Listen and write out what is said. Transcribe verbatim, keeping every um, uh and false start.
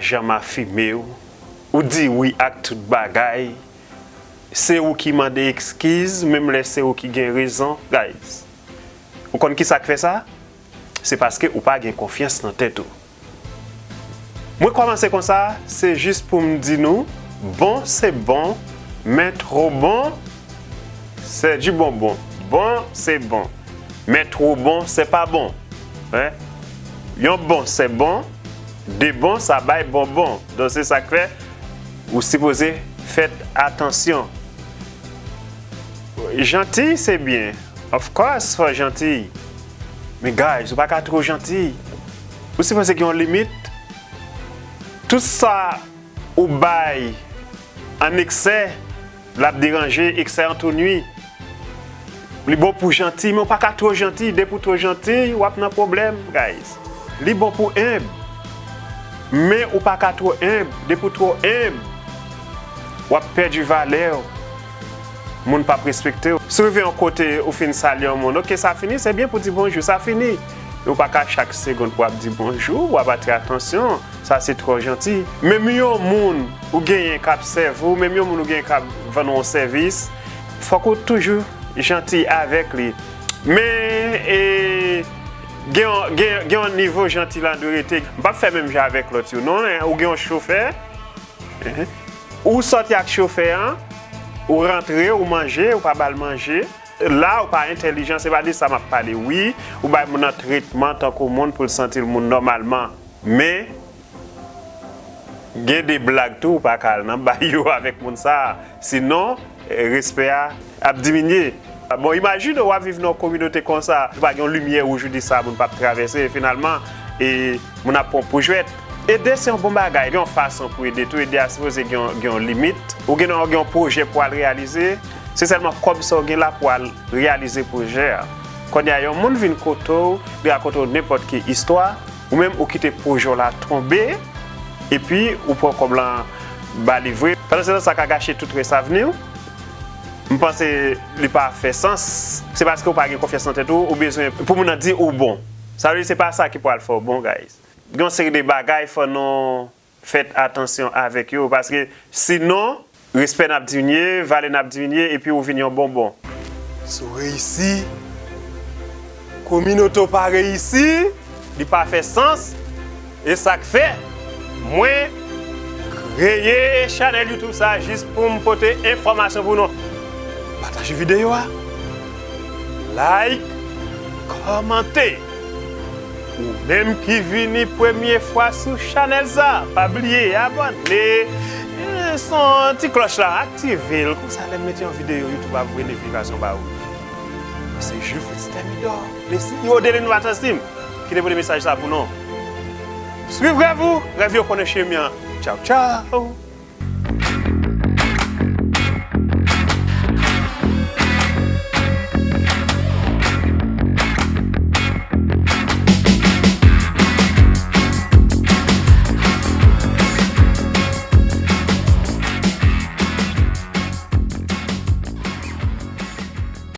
janm afime w, ou di wi ak tout bagay, se ou ki mande ekskiz, menm lè se ou ki gen rezon, guys. Ou konn ki sa k fè sa? Se paske ou pa gen konfyans nan tèt ou. Mwen kòmanse konsa, se jis pou m di nou, bon se bon, men two bon, c'est du bonbon. Bon se bon, men two bon, se pa bon. Hein? Yon bon se bon, de bon, sa bay bonbon. Donk se sa k fè, ou sipoze fèt atansyon. Janti se byen. Of course, fò janti. Men guys, ou pa ka two janti. Ou sipoze gen yon limit. Tout sa ou bay an eksè, l ap deranje, eksè an tou nwi. Li bon pou janti, men ou pa ka two janti. Depi w two janti, w ap nan pwoblèm, guys. Li bon pou enb, men ou pa ka two enb. Depi w two enb, w ap pèdi valè w. Moun p ap respekte w. Si w rive yon kote, ou fin salye yon moun, oke, sa fini, se byen pou di bonjou, sa fini. Men ou pa ka chak segonn pou w ap di bonjou, w ap atire atansyon. Sa se two janti. Menm yon moun ou genyen k ap sèvi w, menm yon moun ou genyen k ap vann ou yon sèvis, fòk ou toujou janti avèk li. Men, e, gen yon, gen, gen yon nivo janti la dwe rete. M p ap fè menm jan avèk lòt yo, non. Ou gen yon chofè, ou sòti ak chofè an, ou rantre, ou manje, ou pa ba l manje. La, ou pa entèlijan, se pa de sa m ap pale. Wi, ou bay moun nan tretman tankou moun pou l santi l moun nòmalman. Men, gen de blag tou, ou pa ka al nan bay yo avèk moun sa a. Sinon, eh, respè a ap diminye. Bon, imajine w ap viv nan yon kominote konsa, ou pa gen yon limyè wouj ou di sa, moun p ap travèse, finalman, e moun ap pran w pou jwèt. Ede se yon bon bagay, gen yon fason pou ede tou, ede a sipoze gen yon, gen yon limit. Ou gen, gen yon pwojè pou al reyalize, se sèlman kòb sa w gen la pou al reyalize pwojè a. Kounye a, yon moun vin kote w, li rakonte w nenpòt ki istwa, ou menm ou kite pwojè w la tonbe, epi ou pran kòb lan ba li vre. Pandan se tan, sa ka gache tout rès avni w. M panse li pa fè sans. Se paske ou pa gen konfyans nan tèt ou, ou bezwen pou moun nan di ou bon. Sa vle di se pa sa ki pral fè w bon, guys. Gen yon seri de bagay fò nou fèt atansyon avèk yo, paske sinon, respè n ap diminye, valè n ap diminye, epi ou vin yon bonbon. Si w reyisi, kominote w pa reyisi, li pa fè sans, e sa k fè mwen kreye chanèl YouTube sa a jis pou m pote enfòmasyon pou nou. Pataje videyo a, like, kòmante. Ou menm ki vini premye fwa sou chanèl sa, pa bliye abòne, eh, son ti klòch la, aktive l, konsa lè m mete yon videyo, YouTube ap voye notifikasyon ba ou. Se Jules Fritz Thermidor, le C E O de L'Innovateur Team, ki te pote mesaj sa pou nou. Swiv rèv ou, rèv yo konnen chemen an. Tchaw, tchaw!